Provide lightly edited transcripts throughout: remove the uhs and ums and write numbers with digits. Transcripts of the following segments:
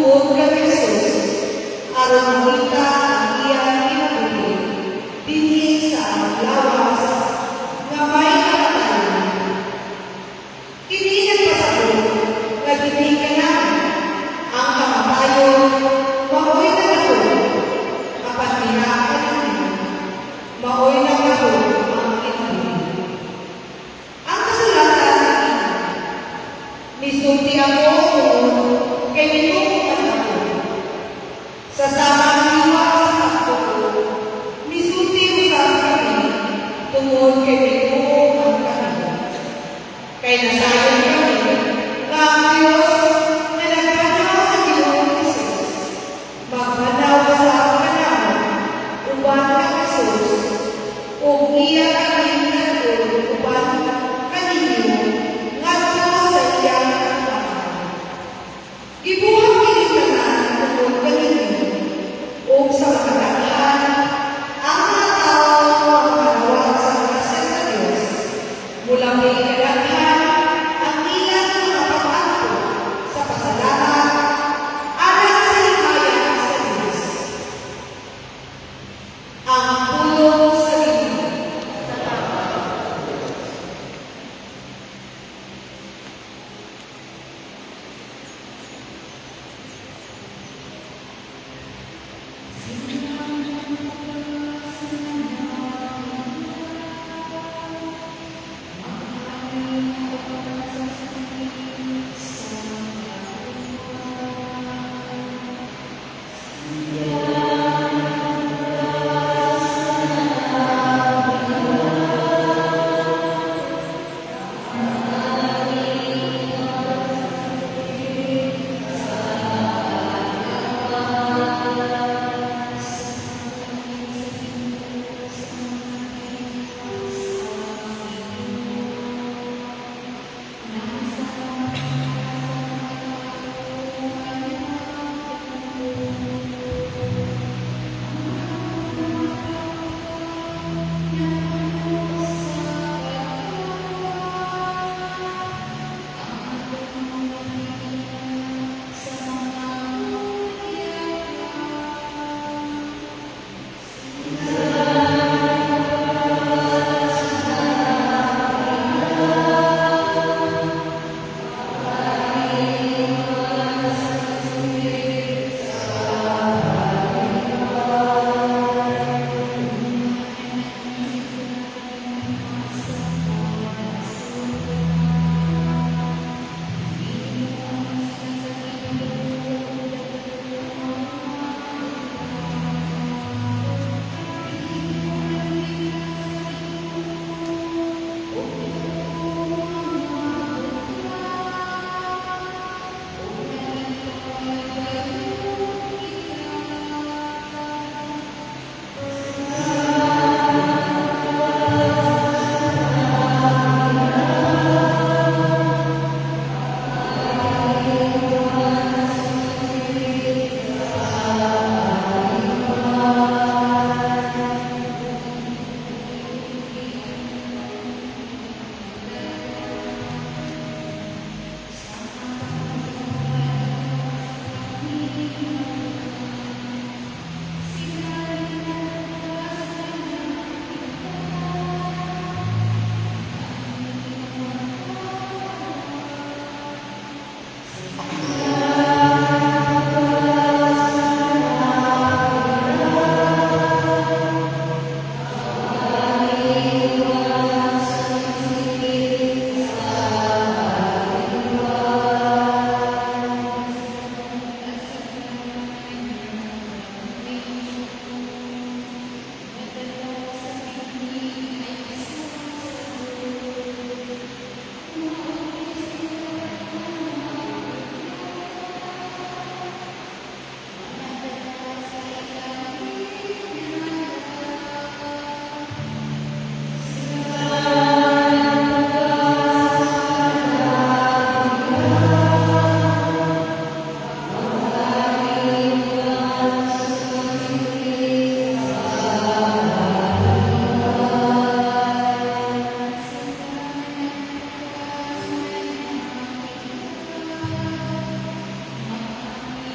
Tungod kang Jesus, aron makita ang iyang kinabuhi dinhi sa among lawas nga may kamatayon. Kini nagpasabot nga dinhi kanamo ang kamatayon maoy nagahom, apan dira kaninyo maoy nagahom ang kinabuhi. Ang kasulatan nag-ingon, "Nisulti ako tungod kay mituo man ako." Sa samang hiwa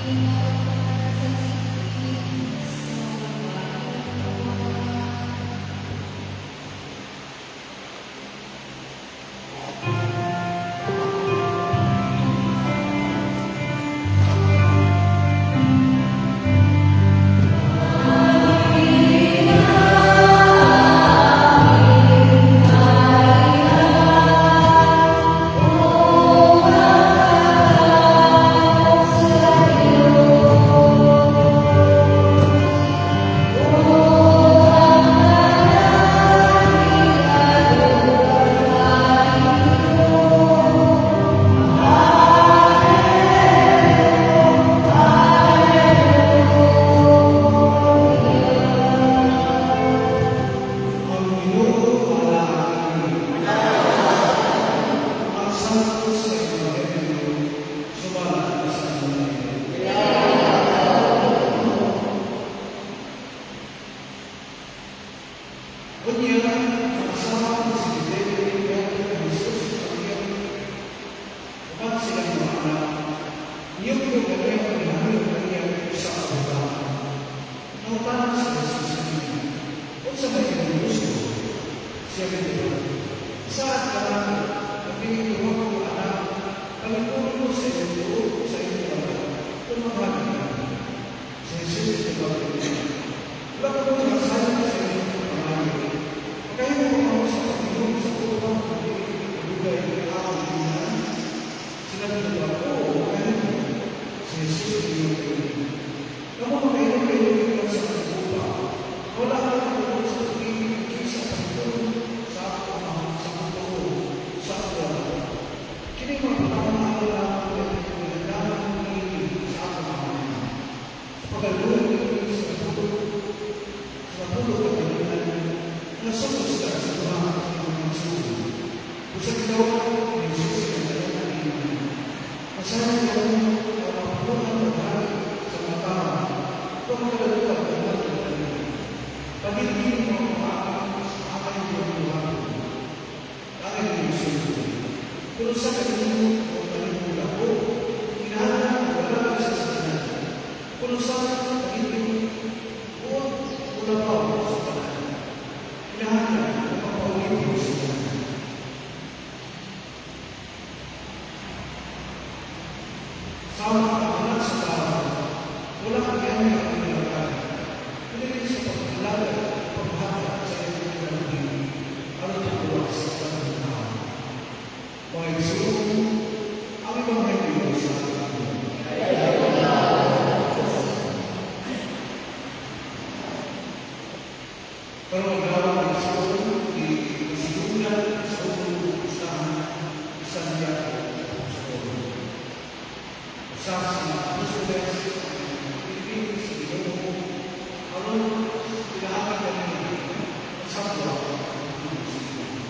Ang Ginoo maanaa ninyo. Ang Santos nga Ebanghelyo sumala sa Mateo. Unya, kasama si Pedro ni Jesus ang iyang uban silang mga anak. Niyugto kaniyang gihangyo kaniya usa ka bata. Nangutana si Jesus kaniya, "Unsa may imong gusto?" Siya mitubag, "Isaad ka nako nga kining duha ko ka anak palingkuron mo sa imong tuo sa imong balay kung maghari ka." Si Jesus mitubag kaniya, "Wala kamo nakasayop sa inyong pagpangayo. Makahimo ba kamo sa pag-inom sa kupa nga dili kadugay nga akong giinuman?" Sila mitubag, "Oo, makahimo." Si Jesus miingon kaniya, "Kamo makainom kayo gikan sa akong kupa. Wala ko katungod sa pagpili sa pagtulong sa akong Ama sa akong tuo sa akong wala. Kini mga butang maayo na ako gihandaman niini sa akong Amahan." Sa pagkaluoy niini sa napulo ka tanan nasugod sila sa duha ka mga igsoon. Ug sa gitawag ni Jesus silang tanan niini, "Masayop kamo nga mapunuan paghari sa mga tawo, tungod kaladuag ang ngadto kanila. Pagilingin mo ang paagi sa angay niyong buhaton. Angay niyong sulod. Kung usa ka ninyo o kanimo dako, kinahanglan wala siya sa tanan. Kung usa ka ninyo buot molabaw sa tanan, kinahanglan makapaulipon sa tanan." Sama ang Anak sa Tao, wala kang ang kinalagay. Kundi sa paghalagad at paghatag sa iyang kinabuhi aron pagluwas sa tanang tao. Mga igsoon, ang Ebanghelyo sa atin. Karong adlaw, mga igsoon, isinugdan sa ubong pustahan ni Santiago Apostol. Usa sa mga apostoles ang pinili sa Ginoo aron pinaagi kaniya pasabwa ang pulong sa Ginoo.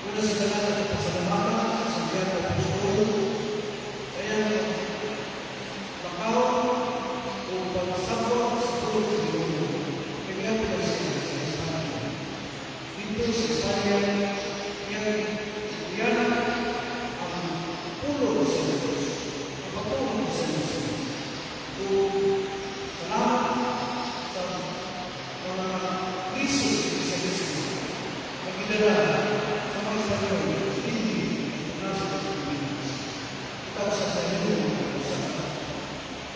Una sa tanan, atong pasalamatan sa Santiago Apostol kaya lakaw o pagsabwa sa pulong sa Ginoo. Kaya na siya sa Espanya. Dito sa Espanya, iyang iyana ang pulong sa Diyos, ang pagtuo sa Diyos. O salamat sa mga priso sa Diyos na gidala sa mga Espanyol, hindi nasa Pilipinas. Ikaw sa inyo, sa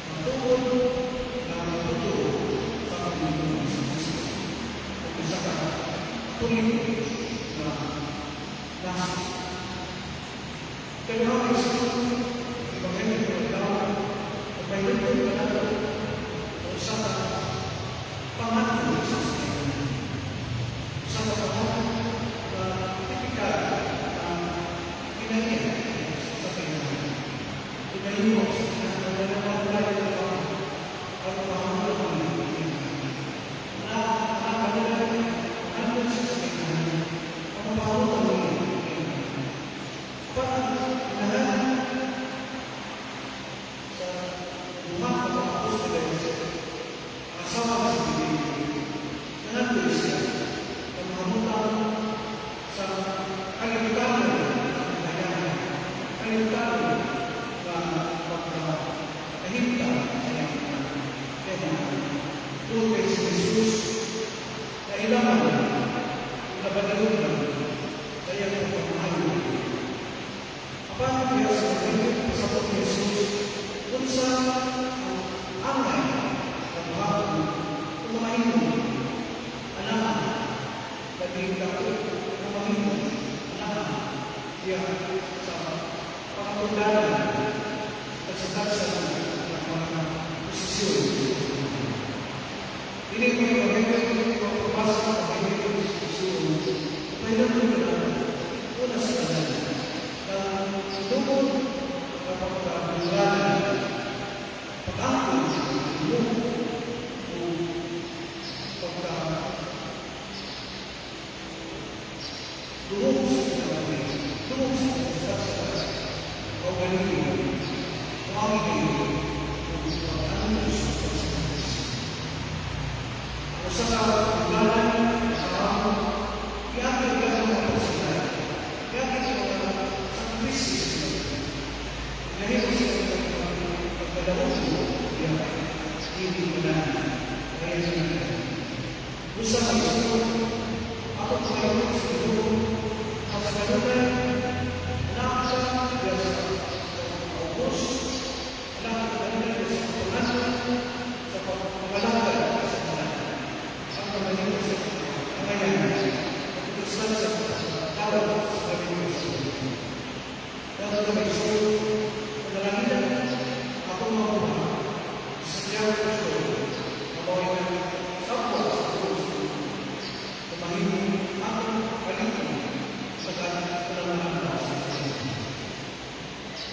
matuod na matuto sa Panginoon sa Kristo. Kung isa ka Katoliko na nasa. Kaya mga igsoon, Ebanghelyo ng adlaw, pagpahinungdon kanato sa usa ka pangandoy sa Espanya. Usa ka pangandoy na tipikal na kinaiya sa kinabuhi. Kinahimo sa kinahanglan ng aron mahamulong ang na kanila nandun siya sa kinabuhi. Sakripisyo. Dili mo yung pagkakas ng pabasa sa pagkakas sa sakripisyo. Kailangan mo na una sa tanan na tungod na pagkabulanan, pag-angkon sa mo o pagka duhog sa kinabuhi, duhog sa pagkasasa, o galing, o ang igayon, o pag-angkon sa pagkasasa. Usa ka bulanan, ang giangkon ka ng mga personal, giangkon ka mga sakripisyo sa Nahimo siya pagkadawag mo, diya, hindi mo na, kaya siya. Usa ka gusto, ako ngayon sa Ginoo, ang sa kanunay, anak ka diya sa August, anak ka kanunay diya sa pangalan, sa pagpangalaga sa tanan. Ang pamahimo sa kamayan, pagkusan sa tawag sa kamigo sa Dahil kami gusto, panalanginan, ako mabuha, sa siyang gusto, mabawi ng kapwa sa krus, kumahimo akong kalimtan sa kanang sa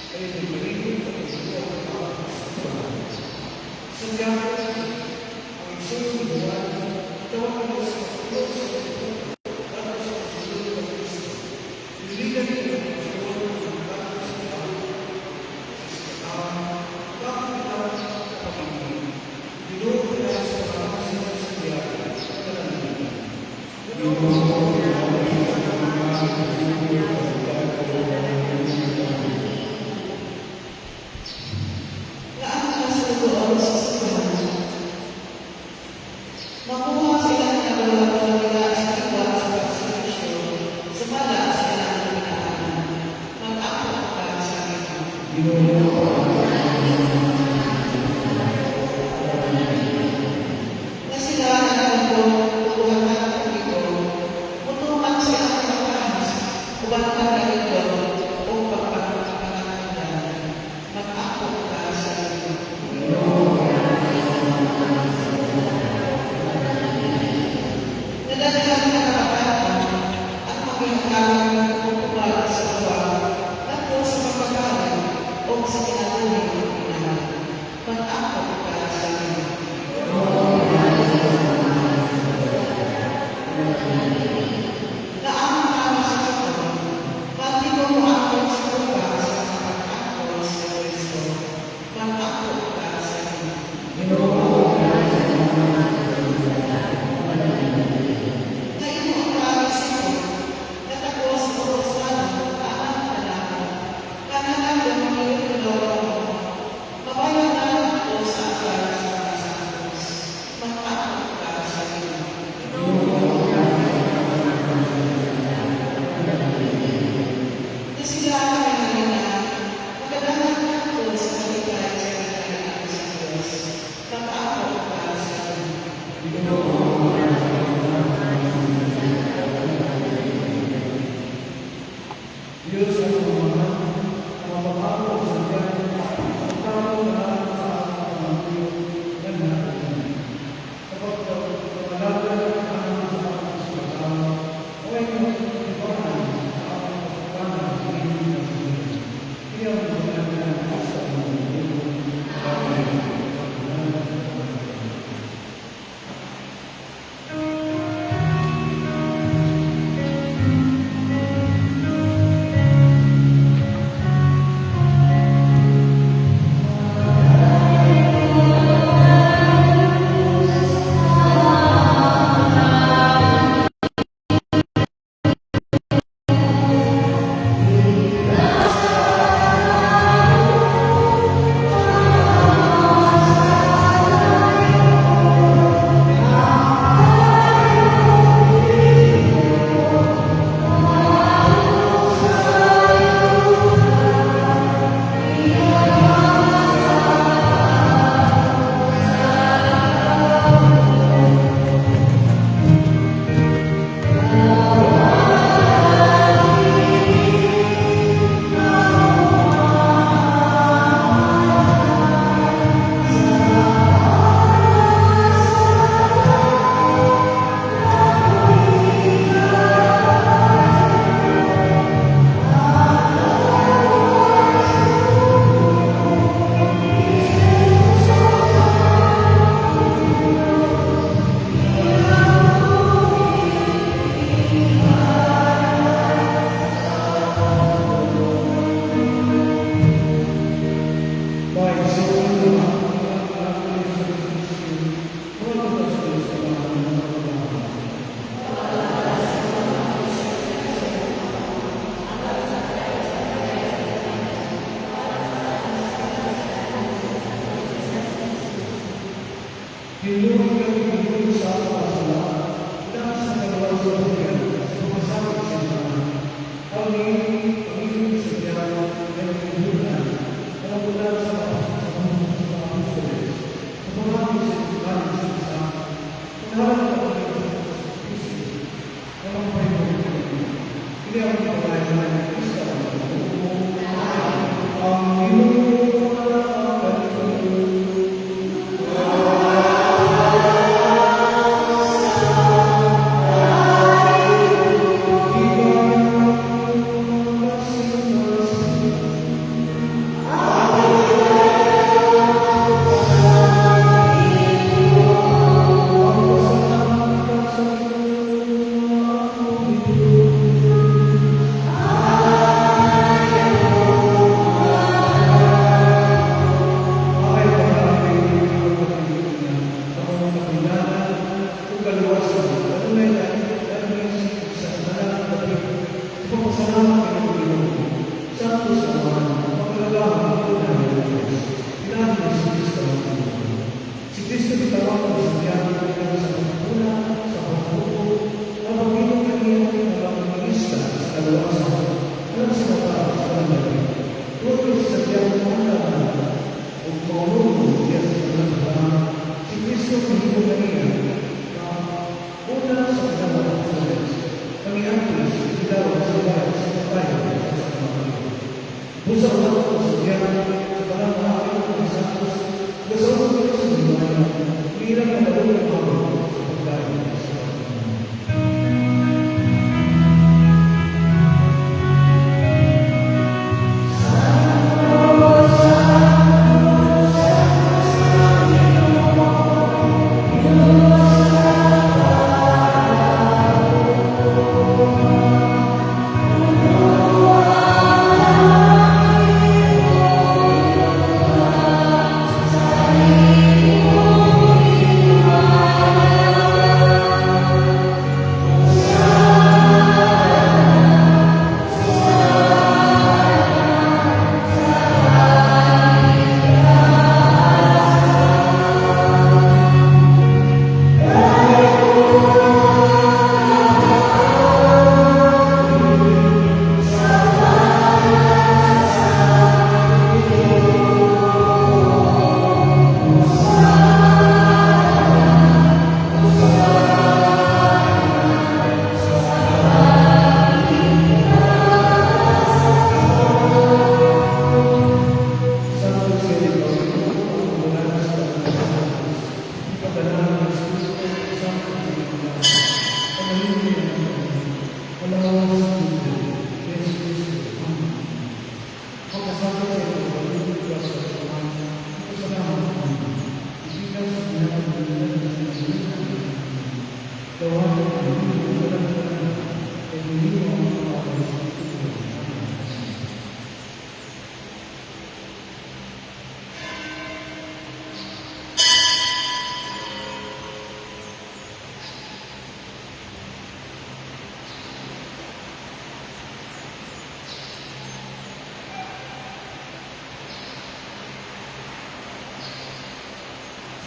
Kaya may malimit at pagsuwa ang ako sa Santiago, ang igsoon ni Juan, tawag niya sa krus sa pagputo, sa pagsunod ng Kristo. Niligan niya ang pagsunod ng dato sa tao, sa tao, bakit kita kapag-ibig? Ginoo na sa mga sa Santiago, panalangin. Ginoo, Nga ang kasugoon sa simbahan. Ginoo kami ginoo sa ato sala, na sa kaluwasan niya sa pagkasakit sa mga. Ang iyong sa diyaw ay nagbubunan, nakabulan sa mga apostoles, sa pamagi sa ibahan sa isa, pagharap na pagkakita sa Kristo, na magpahinong kami. Hindi ang pagkakita ng Kristo ang Ginoo. Ang Ginoo ang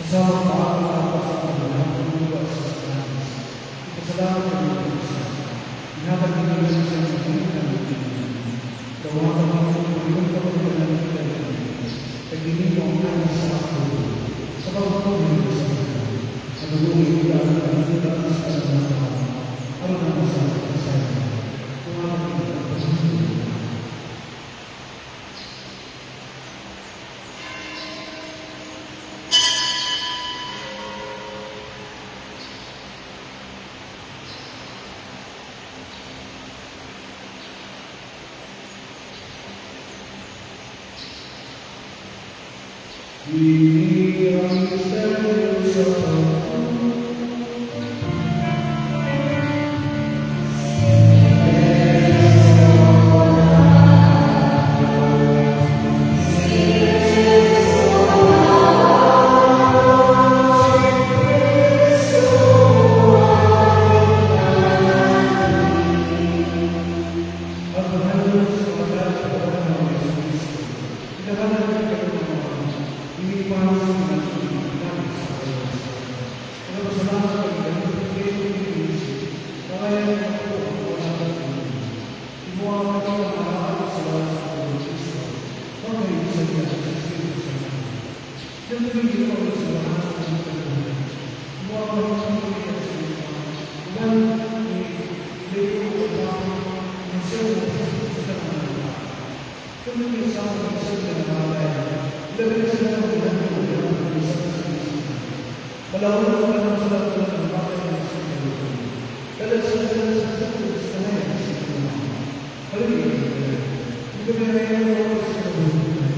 Kasama pa ang Ipasalamat kami sa Inatag ninyo sa inyo ng Tawagan ninyo ang iyong kapagdalan ng Pagdinin mo ang kanya sa ako sa pagpapagin sa kanya. Sa nulungi ka ang kanya sa kanya ang nasa sa kung ano ang Siyempre, Ginoo, sa lahat ng kagabi. Mo ang mga sa uban ni Leo Obama ng siya sa mga. Kung may isang isang na namatay, labi na sila ng ilang ng isang sa isang. Malawag ko lang sila ng namatay ng isang kalitan. Dahil sa sila sa isang sa na sa Halika, hindi kami na sa kabuhay.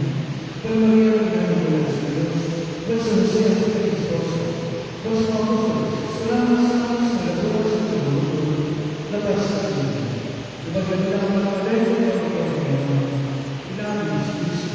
Pero Maria ang ginagawa sa Diyos, sa Jose ang esposo, sa mga apostol, salamat sa nagawa sa kabuhay, labas sa kanya. Ibaganda ang mga alay ng mga Inamin si Kristo.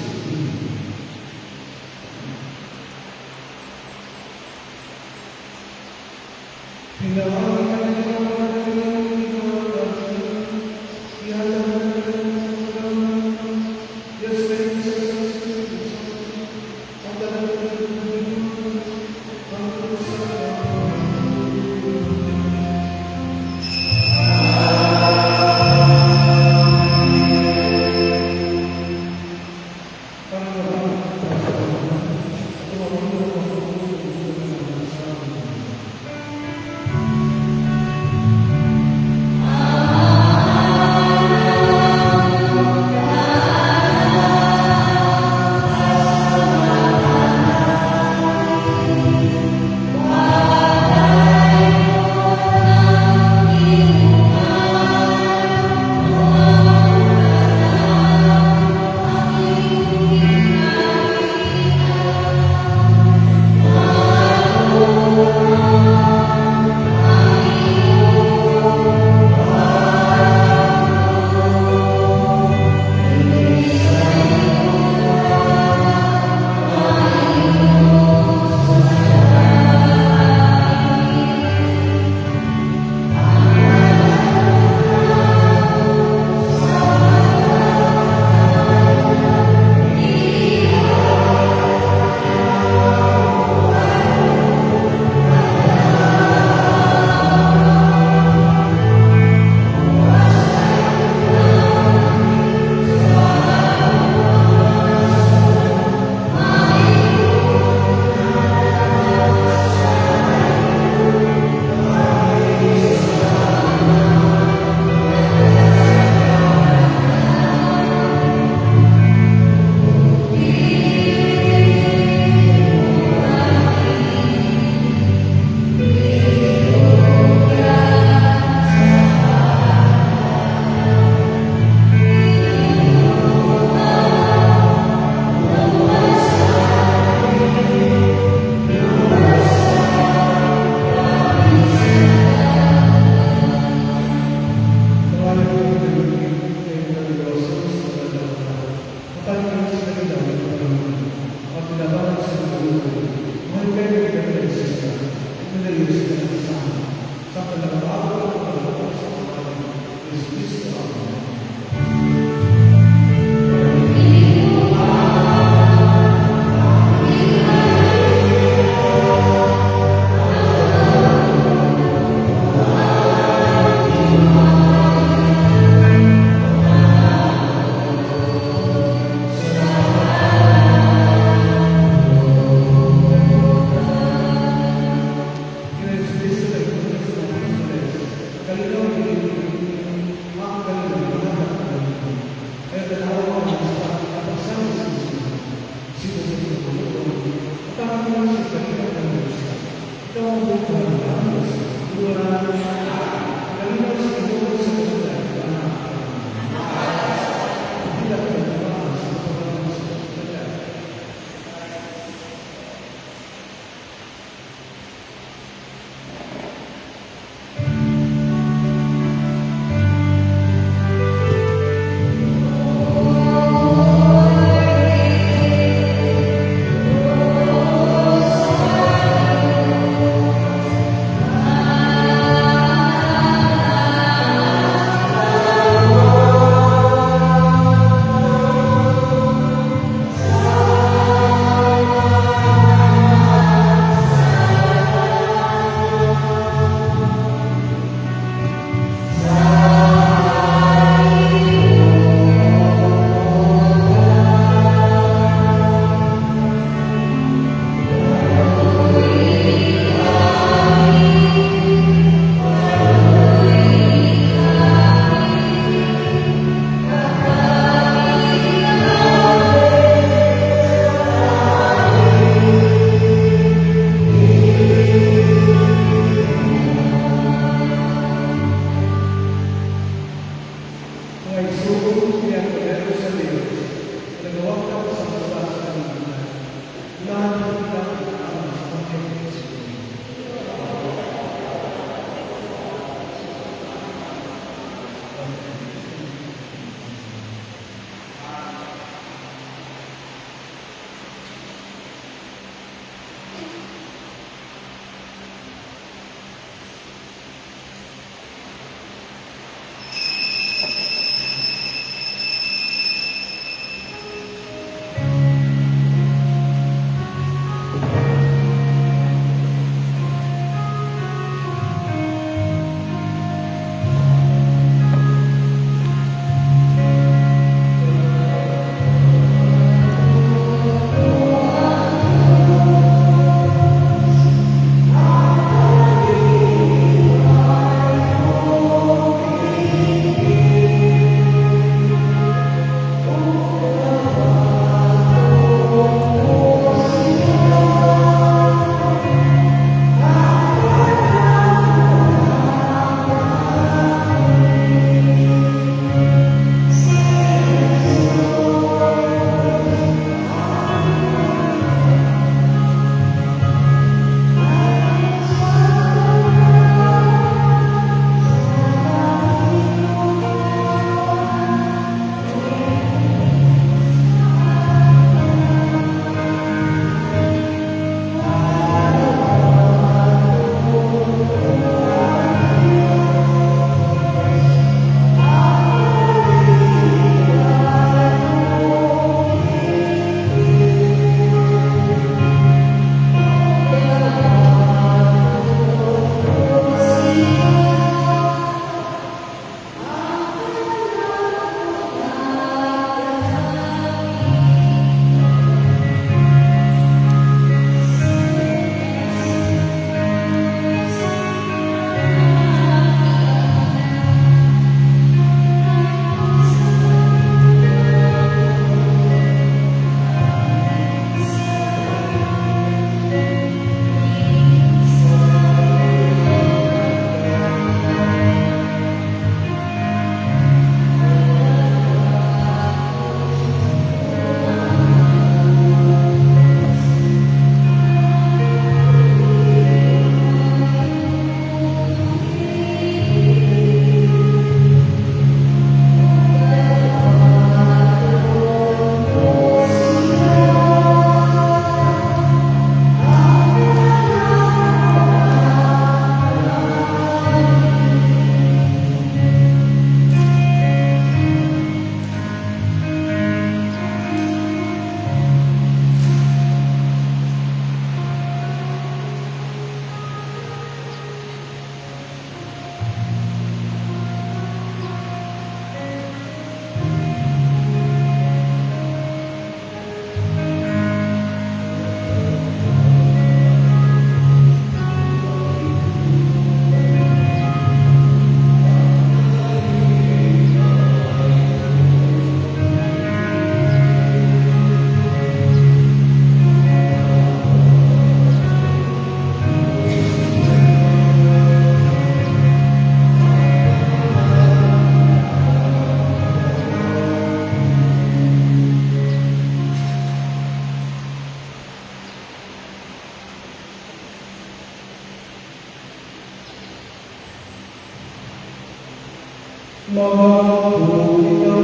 Mabuti na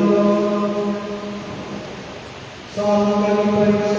sa kalipay.